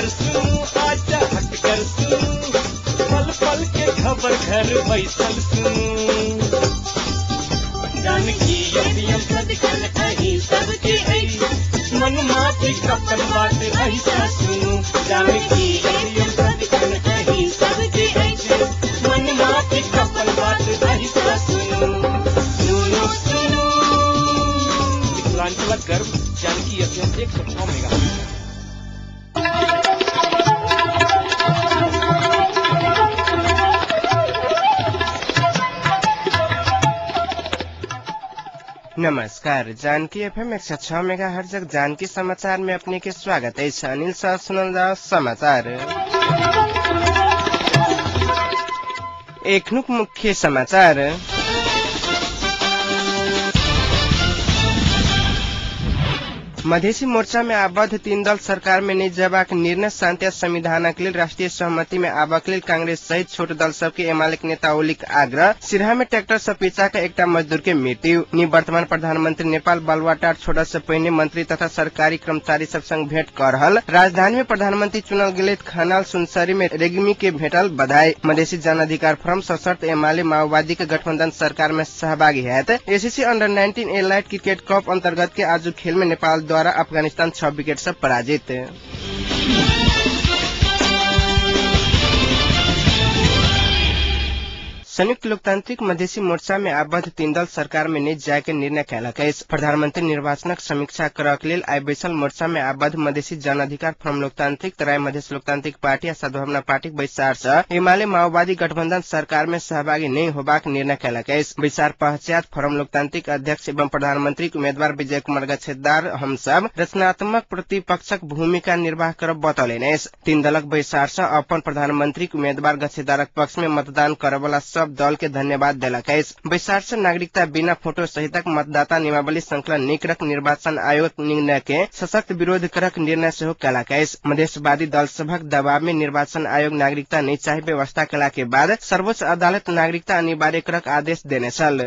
कर सुनू, आजा हट कर सुनू, पल पल के खबर घर बैसल सुनू। जानकी एफएम सदिखन अहीं सबके अछि, मन माफिक अपन बात अहीं सुनू। जानकी एफएम सदिखन अहीं सबके अछि, मन माफिक अपन बात अहीं सुनू। सुनू सुनू मिथिलांचलक गर्व जानकी एफएम 106 मेगाहर्ट्ज। नमस्कार, जानकी एफएम 106 मेगाहर्ट्ज जानकी समाचार में अपने के स्वागत है। अनिल शाह सुनल जाओ समाचार। एखनुक मुख्य समाचार। मधेसी मोर्चा में आबद्ध तीन दल सरकार में नहीं जबाक निर्णय शान्ति संविधानक लेल राष्ट्रिय सहमति में आबक लेल कांग्रेस सहित छोट दल सबके एमाले नेता ओलीक आग्रह। सिरहा में ट्रैक्टर से पीछा के एकटा मजदूर के मृत्यु। निवर्तमान प्रधानमंत्री नेपाल बालुवाटार छोड़े से पहिने मंत्री तथा सरकारी कर्मचारी सब संग भेंट कर रहल। राजधानी में प्रधानमंत्री चुनल गेल खनाल सुनसरी में रेग्मी के भेटल बधाई। मधेसी जन अधिकार फोरम सशर्त एमाले माओवादी के गठबंधन सरकार में सहभागी हैत। ACC under 19 elite cricket cup अंतर्गत के आज खेल में नेपाल द्वारा अफगानिस्तान 6 विकेट से पराजित। संयुक्त लोकतांत्रिक मधेसी मोर्चा में आबद्ध तीन दल सरकार में नहीं जाय के निर्णय कयलक अछि। प्रधानमंत्री निर्वाचनक समीक्षा करक लेल आइ बैसल मोर्चा में आबद्ध मधेसी जन अधिकार फोरम लोकतांत्रिक, तराई मधेस लोकतांत्रिक पार्टी आ सद्भावना पार्टीक बैसार से एमाले माओवादी गठबंधन सरकार में सहभागी नहीं होबाक निर्णय कयलक अछि। बैसार पश्चात फोरम लोकतांत्रिक अध्यक्ष एवं प्रधानमंत्री उम्मीदवार विजय कुमार गच्छेदार हमसब रचनात्मक प्रतिपक्षक भूमिका निर्वाह करब बतौलनि अछि। तीन दलक बैसार से अपन प्रधानमंत्री उम्मीदवार गच्छेदारक पक्ष में मतदान करबला सब दल के धन्यवाद देलक अछि। बैसार से नागरिकता बिना फोटो सहितक मतदाता नियमावली संकलन निकरक निर्वाचन आयोग निर्णय के सशक्त विरोध करक निर्णय सेहो कयलक अछि। मधेशवादी दल सभक दबाव में निर्वाचन आयोग नागरिकता नहीं चाही व्यवस्था कयला के बाद सर्वोच्च अदालत नागरिकता अनिवार्य करक आदेश देने छल।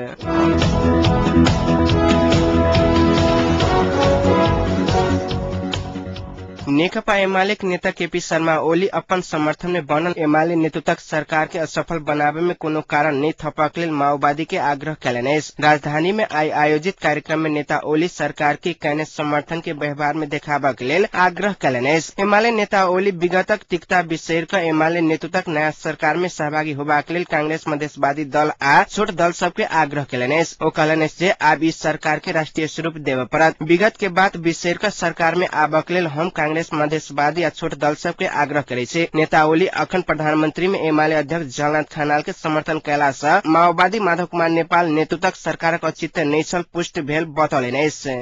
नेकपा एमाले के नेता केपी शर्मा ओली अपन समर्थन में बनल एमाले नेतृत्वक सरकार के असफल बनावे में कोनो कारण नहीं थपक लेल माओवादी के आग्रह कयलनि अछि। राजधानी में आइ आयोजित कार्यक्रम में नेता ओली सरकार के कयने समर्थन के व्यवहार में देखाबक लेल आग्रह कयलनि अछि। एमाले नेता ओली विगतक तिक्ता बिसैर क एमाले नेतृत्वक नया सरकार में सहभागी होबाक लेल कांग्रेस मधेशवादी दल आ छोट दल सबके आग्रह कयलनि अछि। ओ कहलनि अछि जे आब ई सरकार के राष्ट्रीय स्वरूप देबय पड़त। विगत के बात बिसैर क सरकार में आबक लेल हम कांग्रेस मधेशवादी आ छोट दल सबके आग्रह करै छै। नेता ओली अखन प्रधानमंत्री में एमाले अध्यक्ष झलनाथ खनाल के समर्थन कयला से माओवादी माधव कुमार नेपाल नेतृत्वक सरकारक औचित्य नहि छल पुष्ट भेल बतौलनि अछि।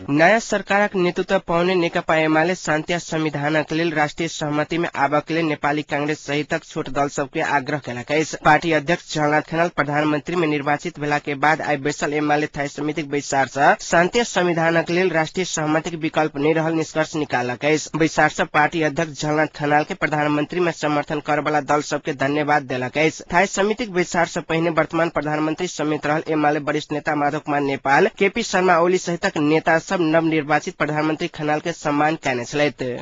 नयाँ सरकारक नेतृत्व पाउने नेकपा एमाले शान्ति संविधानक लेल राष्ट्रिय सहमति में आबक लेल नेपाली कांग्रेस सहितक छोट दल सबके आग्रह कयलक अछि। पार्टी अध्यक्ष झलनाथ खनाल प्रधानमंत्री में निर्वाचित भेला के बाद आइ बैसल एमाले स्थायी समितिक बैसार से शान्ति संविधानक लेल राष्ट्रिय सहमतिक विकल्प नहि रहल निष्कर्ष निकाललक अछि। बैसार से पार्टी अध्यक्ष झलनाथ खनाल के प्रधानमंत्री में समर्थन करबला दल सबके धन्यवाद देलक अछि। स्थायी समितिक बैसार से पहिने वर्तमान प्रधानमंत्री समेत रहल एमाले वरिष्ठ नेता माधव कुमार नेपाल, केपी शर्मा ओली सहितक नेता सब नवनिर्वाचित प्रधानमंत्री खनाल के सम्मान कयने छलथि।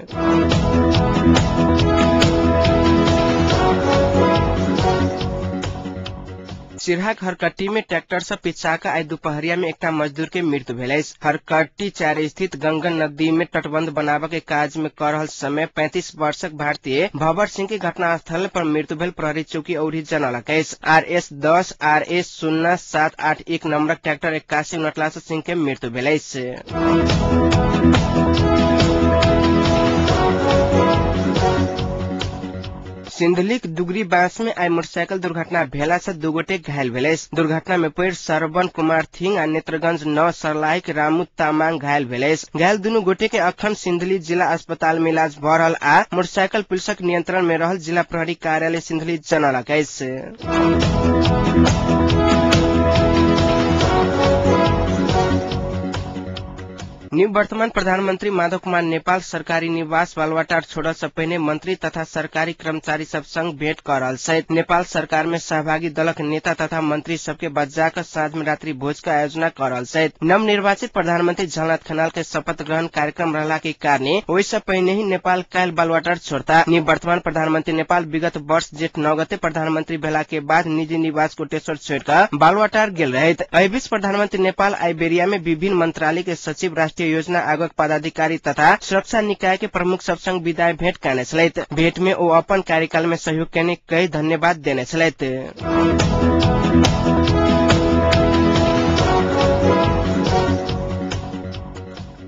सिरहाक हरकट्टी में ट्रैक्टर से पिछा क आइ दुपहरिया में एकटा मजदूर के मृत्यु भेल अछि। हरकट्टी 4 स्थित गंगन नदी में तटबंध बनाबय के काज में कर रहल समय 35 वर्षक भारतीय भवर सिंह के घटनास्थल पर मृत्यु भेल प्रहरी चौकी औरी जनौलक अछि। RS 10 RS 0781 नंबरक ट्रैक्टर 81 उनटला से सिंह के मृत्यु भेल अछि। सिन्धुलीक दुगरी बांस में आइ मोटरसाइकिल दुर्घटना भेला से दू गोटे घायल भेल अछि। दुर्घटना में पड़ि श्रवण कुमार थिंग आ नेत्रगंज 9 सरलाहीक रामू तामाङ घायल भेल अछि। घायल दुनू गोटे के अखन सिन्धुली जिला अस्पताल में इलाज भ रहल आ मोटरसाइकिल पुलिसक नियंत्रण में रहल जिला प्रहरी कार्यालय सिन्धुली जनौलक अछि। निवर्तमान प्रधानमन्त्री माधव कुमार नेपाल सरकारी निवास बालुवाटार छोड़ल से पहिने मंत्री तथा सरकारी कर्मचारी सब संग भेंट कर रहल छथि। नेपाल सरकार में सहभागी दलक नेता तथा मंत्री सबके बजा कर साँझ में रात्रि भोज के आयोजना कर रहल छथि। नवनिर्वाचित प्रधानमन्त्री झलनाथ खनाल के शपथ ग्रहण कार्यक्रम रहला के कारणे ओहि से पहिने ही नेपाल काल्हि बालुवाटार छोड़ता। निवर्तमान प्रधानमन्त्री नेपाल विगत वर्ष जेठ 9 गते प्रधानमन्त्री भेला के बाद निजी निवास कोटेश्वर छोड़कर बालुवाटार गेल रहैत। एहि बीच प्रधानमन्त्री नेपाल आइबेरिया में विभिन्न मंत्रालय के सचिव, राष्ट्रीय योजना आयोगक पदाधिकारी तथा सुरक्षा निकाय के प्रमुख सब संग विदाई भेंट कयने छलथि। भेंट में ओ अपन कार्यकाल में सहयोग कयने कई धन्यवाद देने छलथि।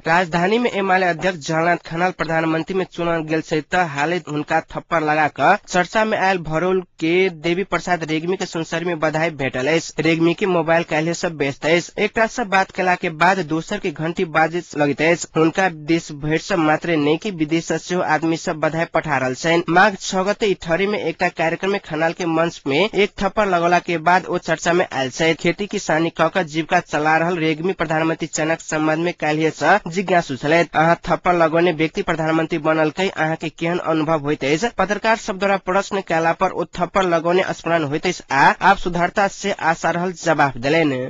राजधानी में एमाले अध्यक्ष झलनाथ खनाल प्रधानमंत्री में चुनल गेल छै त हालै हुनका थप्पड़ लगा क चर्चा में आयल भरौल के देवी प्रसाद रेग्मी के सुनसरी में बधाई भेटल अछि। रेग्मी के मोबाइल काल्हि से व्यस्त अछि। एकटा से बात केला के बाद दोसर के घंटी बाजे लगैत अछि। हुनका देश भरि से मात्रे नहि कि विदेश से सेहो आदमी सब बधाई पठा रहल छनि। माघ 6 गते इटहरी में एकटा कार्यक्रम में खनाल के मंच में एक थप्पड़ लगौला के बाद ओ चर्चा में आयल छै। खेती किसानी क क जीविका चला रहल रेग्मी प्रधानमंत्री चयनक संबंध में काल्हि से जिज्ञासु छलथि। अहाँ थप्पड़ लगौने व्यक्ति प्रधानमंत्री बनलकै, अहाँ के केहन अनुभव होइत अछि? पत्रकार सब द्वारा प्रश्न कयला पर ओ थप्पड़ लगौने स्मरण होइत अछि आ आब सुधारता से आशा रहल जवाफ देलनि।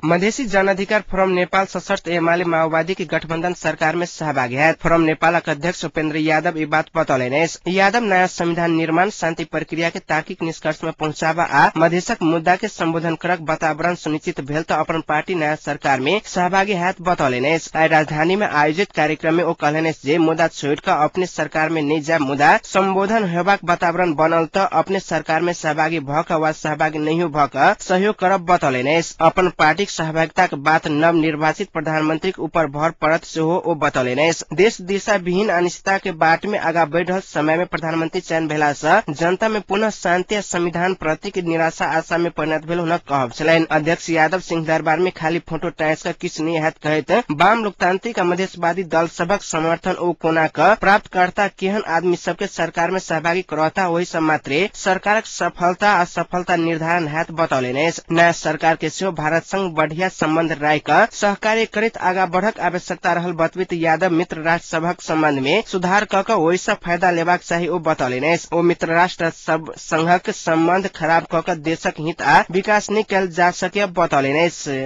मधेसी जनअधिकार फोरम नेपाल सशस्त्र एमाले माओवादी के गठबन्धन सरकार में सहभागी है। फोरम नेपालक अध्यक्ष उपेन्द्र यादव ई बात बतौलनि अछि। यादव नयाँ संविधान निर्माण, शान्ति प्रक्रिया के तार्किक निष्कर्ष में पहुंचाबा आ मधेसक मुद्दा के सम्बोधन करक वातावरण सुनिश्चित भेल त अपन पार्टी नयाँ सरकार में सहभागी हैत बतौलनि अछि। आइ राजधानी में आयोजित कार्यक्रम में ओ कहलनि अछि जे मुद्दा छोड़ क अपने सरकार में नहि जाय, मुदा सम्बोधन हेबाक वातावरण बनल त अपने सरकार में सहभागी भ क वा सहभागी नहियो भ क सहयोग करब बतौलनि अछि। अपन पार्टी सहभागिताक बात नव निर्वाचित प्रधानमंत्रीक ऊपर भर पड़त सेहो ओ बतौलनि अछि। देश दिशाविहीन अनिश्चितता के बाट में आगा बढ़ि रहल समय में प्रधानमंत्री चयन भेला सँ जनता में पुनः शान्ति आ संविधान प्रति के निराशा आशा में परिणत भेल हुनक कहब छलनि। अध्यक्ष यादव सिंहदरबार में खाली फोटो टाँस क किछु नहि हैत कहैत वाम लोकतांत्रिक आ मधेशवादी दल सभक समर्थन ओ कोना क प्राप्तकर्ता केहन आदमी सबके सरकार में सहभागी करता ओहि सँ मात्रे सरकारक सफलता आ असफलता निर्धारण हैत बतौलनि अछि। नयाँ सरकार के सेहो भारत संग बढ़िया सम्बन्ध राखि क सहकार्य करैत आगा बढ़क आवश्यकता रहल बतबैत यादव मित्र राष्ट्र सभक सम्बन्ध में सुधार क क ओहि सँ फायदा लेबाक चाही ओ बतौलनि अछि। ओ मित्र राष्ट्र सब संघक सम्बन्ध खराब क क देशक हित आ विकास नहि कयल जा सके बतौलनि अछि।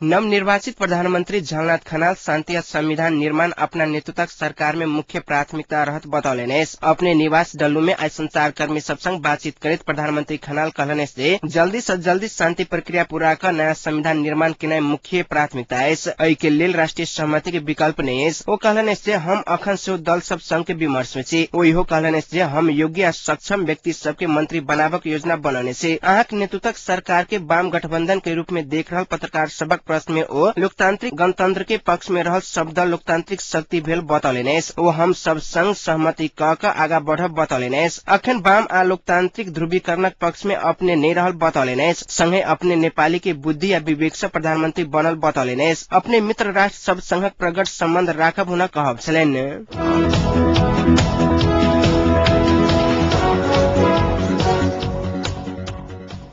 नवनिर्वाचित प्रधानमन्त्री झलनाथ खनाल शान्ति आ संविधान निर्माण अपना नेतृत्वक सरकार में मुख्य प्राथमिकता रहत बतौलनि अछि। अपने निवास डल्लू में आइ संचारकर्मी सब संग बातचीत करैत प्रधानमन्त्री खनाल कहलनि अछि जे जल्दी से जल्दी शान्ति प्रक्रिया पूरा क नयाँ संविधान निर्माण केनाइ मुख्य प्राथमिकता अछि। एहि के लेल राष्ट्रिय सहमति के विकल्प नहि अछि। ओ कहलनि अछि जे हम अखन सेहो दल सब संग के विमर्श में छी। ओ इहो कहलनि अछि जे हम योग्य आ सक्षम व्यक्ति सबके मंत्री बनाबक योजना बनौने छी। अहाँक नेतृत्वक सरकार के वाम गठबन्धन के रूप में देख रहल पत्रकार सबक प्रश्न में ओ लोकतांत्रिक गणतंत्र के पक्ष में रहल शब्द लोकतांत्रिक शक्ति भेल बतौलनि अछि। ओ हम सब संग सहमति क क आगा बढ़ब बतौलनि अछि। अखन वाम आ लोकतांत्रिक ध्रुवीकरणक पक्ष में अपने नहि रहल बतौलनि अछि। संगे अपने नेपाली के बुद्धि आ विवेक से प्रधानमंत्री बनल बतौलनि अछि। अपने मित्र राष्ट्र सब संगक प्रगट सम्बन्ध राखब हुनक कहब छलनि।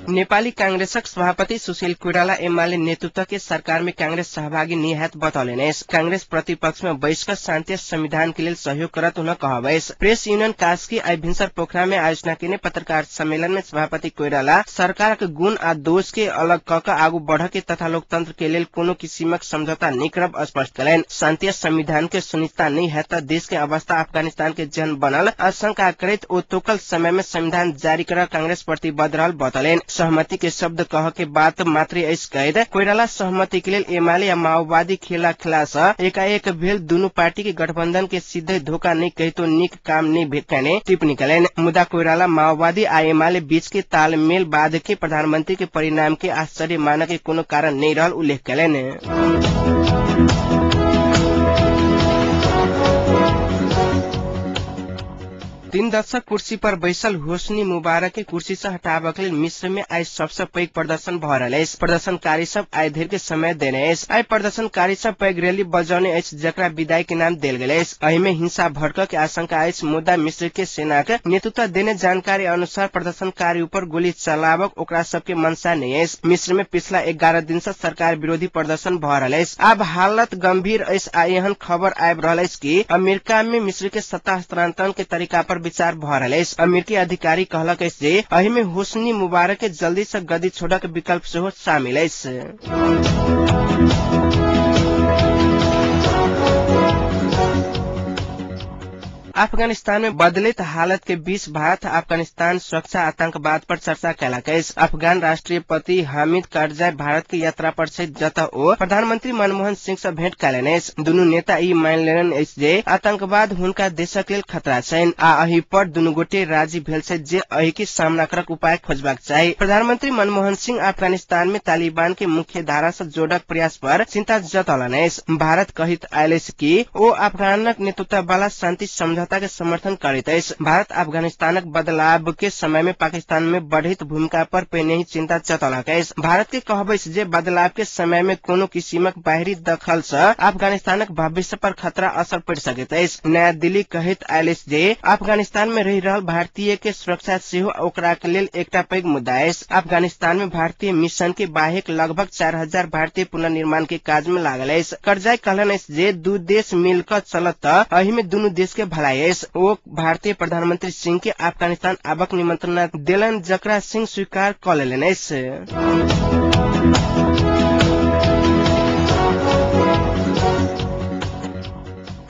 नेपाली कांग्रेसक सभापति सुशील कोइराला एमाले नेतृत्व के सरकार में कांग्रेस सहभागी नहि हैत बतौलनि अछि। कांग्रेस प्रतिपक्ष में बैस क शान्ति संविधान के लेल सहयोग करत हुनक कहब अछि। प्रेस यूनियन कास्की आइ भिनसर पोखरा में आयोजना केने पत्रकार सम्मेलन में सभापति कोइराला सरकारक गुण आ दोष के अलग क क आगू बढ़ के तथा लोकतंत्र के लेल कोनो किसिमक समझौता नहि करब स्पष्ट कयलनि। शान्ति संविधान के सुनिश्चितता नहि हैत त देश के अवस्था अफगानिस्तान के जेहन बनल आशंका करैत ओ तोकल समय में संविधान जारी कर कांग्रेस प्रतिबद्ध रहल बतौलनि। सहमति के शब्द कह के बात मात्रै अछि कहैत कोइराला सहमति के लेल एमाले आ माओवादी खेला खेला सँ एकाएक भेल दुनू पार्टी के गठबंधन के सीधे धोखा नहि कहितो नीक काम नहि कयने टिप्पणी कयलनि। मुदा कोइराला माओवादी आ एमाले बीच के तालमेल बाद के प्रधानमंत्री के परिणाम के आश्चर्य मानक के कोनो कारण नहि रहल उल्लेख कयलनि। 3 दशक कुर्सी पर बैसल होस्नी मुबारक के कुर्सी से हटाबक लेल मिस्र में आइ सबसे पैघ प्रदर्शन भ रहल अछि। प्रदर्शनकारी सब आइ धरि के समय देने अछि। आइ प्रदर्शनकारी सब पैघ रैली बजौने अछि जकरा विदाई के नाम देल गेल अछि। एहि में हिंसा भड़कऽ के आशंका अछि, मुदा मिस्र के सेना के नेतृत्व देने जानकारी अनुसार प्रदर्शनकारी ऊपर गोली चलाबक ओकरा सबके मंशा नहि अछि। मिस्र में पिछला 11 दिन से सरकार विरोधी प्रदर्शन भ रहल अछि। आब हालत गंभीर अछि आ एहन खबर आबि रहल अछि कि अमेरिका में मिस्र के सत्ता हस्तांतरण के तरीका पर विचार भ रहल अछि। अमेरिकी अधिकारी कहलक अछि जे एहि में होस्नी मुबारक के जल्दी से गद्दी छोड़क विकल्प सेहो शामिल अछि। अफगानिस्तान में बदलित हालत के बीच भारत अफगानिस्तान सुरक्षा आतंकवाद पर चर्चा कयलक अछि। अफगान राष्ट्रपति हामिद करजाई भारत के यात्रा पर छथि, जतऽ ओ प्रधानमंत्री मनमोहन सिंह से भेंट कयलनि अछि। दुनू नेता ई मानि लेलनि अछि जे आतंकवाद हुनका देशक लेल खतरा छनि आ एहि पर दुनू गोटे राजी भेल छथि जे एहि के सामना करक उपाय खोजबाक चाही। प्रधानमंत्री मनमोहन सिंह अफगानिस्तान में तालिबान के मुख्य धारा से जोड़क प्रयास पर चिंता जतौलनि अछि। भारत कहैत आयल अछि कि ओ अफगानक नेतृत्व वाला शांति समझौता के समर्थन करैत अछि। भारत अफगानिस्तानक बदलाव के समय में पाकिस्तान में बढ़ित भूमिका पर पहिने ही चिंता जतौलक अछि। भारत के कहब अछि जे बदलाव के समय में कोनो किसिमक बाहरी दखल से अफगानिस्तानक भविष्य पर खतरा असर पड़ि सकैत अछि। नया दिल्ली कहैत आयल अछि जे अफगानिस्तान में रहि रहल भारतीय के सुरक्षा सेहो ओकरा के लेल एकटा पैघ मुद्दा अछि। अफगानिस्तान में भारतीय मिशन के बाहेक लगभग 4000 भारतीय पुनर्निर्माण के काज में लागल अछि। करजाई कहलनि अछि जे दू देश मिलकर चलत त एहि में दुनू देश के भलाई अछि। ओ भारतीय प्रधानमंत्री सिंह के अफगानिस्तान आबक निमंत्रणा देलनि, जकरा सिंह स्वीकार क लेलनि अछि।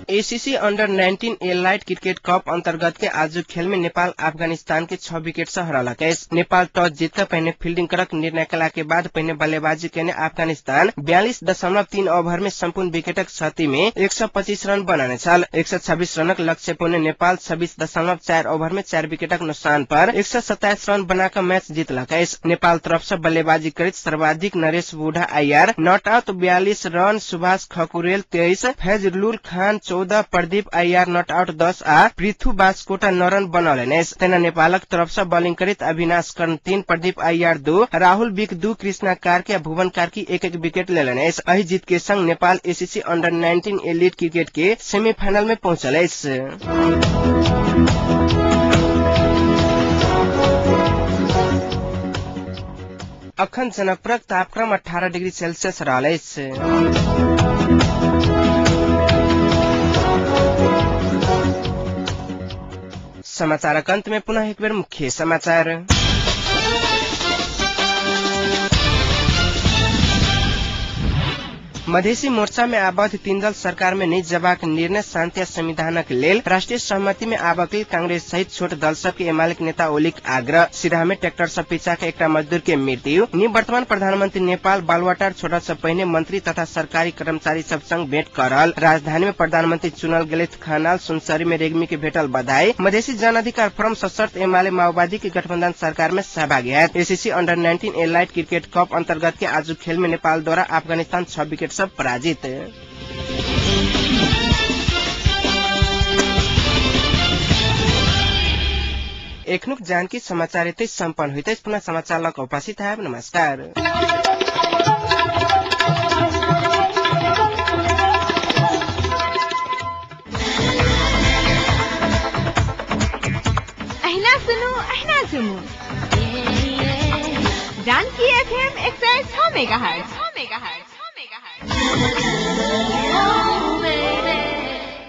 ACC under 19 elite cricket cup अंतर्गत के आजुक खेल में नेपाल अफगानिस्तान के 6 विकेट से हरौलक अछि। नेपाल टॉस जीत कर पहिने फील्डिंग करक निर्णय कला के बाद पहिने बल्लेबाजी केने अफगानिस्तान 42.3 ओभर में संपूर्ण विकेटक क्षति में 125 रन बनाने छल। 126 रनक लक्ष्य पुने नेपाल 26.4 ओभर में 4 विकेटक नुकसान पर 127 रन बनाकर मैच जीतलक अछि। नेपाल तरफ से बल्लेबाजी करैत सर्वाधिक नरेश बुढ़ा आइयार not out 42 run, Subhash Khakurel 23, Fazlul Khan 14, Pradeep Aiyar not out 10 आ पृथु बास्कोटा 9 रन बनौलनि अछि। तेना नेपालक तरफ से बॉलिंग करैत अविनाश कर्ण 3, प्रदीप अय्यार 2, राहुल बिक 2, कृष्णा कार्की आ भुवन कार्की 1-1 विकेट लेलनि अछि। एहि जीत के संग Nepal ACC under 19 elite cricket के सेमीफाइनल में पहुंचल अछि। अखन जनकपुरक तापक्रम 18 डिग्री सेल्सियस रहल अछि। समाचारक अंत में पुनः एक बेर मुख्य समाचार। मधेसी मोर्चा में आबद्ध तीन दल सरकार में नहीं जबाक निर्णय शान्ति आ संविधानक लेल राष्ट्रिय सहमति में आबक लेल कांग्रेस सहित छोट दल सबके एमालेक नेता ओलीक आग्रह। सिराहा में ट्रैक्टर से पीछा के एकटा मजदूर के मृत्यु। निवर्तमान प्रधानमंत्री नेपाल बालुवाटार छोड़ल से पहिने मंत्री तथा सरकारी कर्मचारी सब संग भेंट करल। राजधानी में प्रधानमंत्री चुनल गेल खनाल। सुनसरी में रेग्मी के भेटल बधाई। मधेसी जनअधिकार फोरम सशर्त एमाले माओवादी के गठबंधन सरकार में सहभागी है। ACC under 19 elite cricket cup अंतर्गत के आजुक खेल में नेपाल द्वारा अफगानिस्तान 6 विकेट से पराजित। एखनुक जानकी समाचार एतै सम्पन्न होइत अछि। पुनः समाचार लग उपस्थित है। नमस्कार। अहिना सुनू अहिना सुनू जानकी एफएम 106 मेगाहर्ट्ज।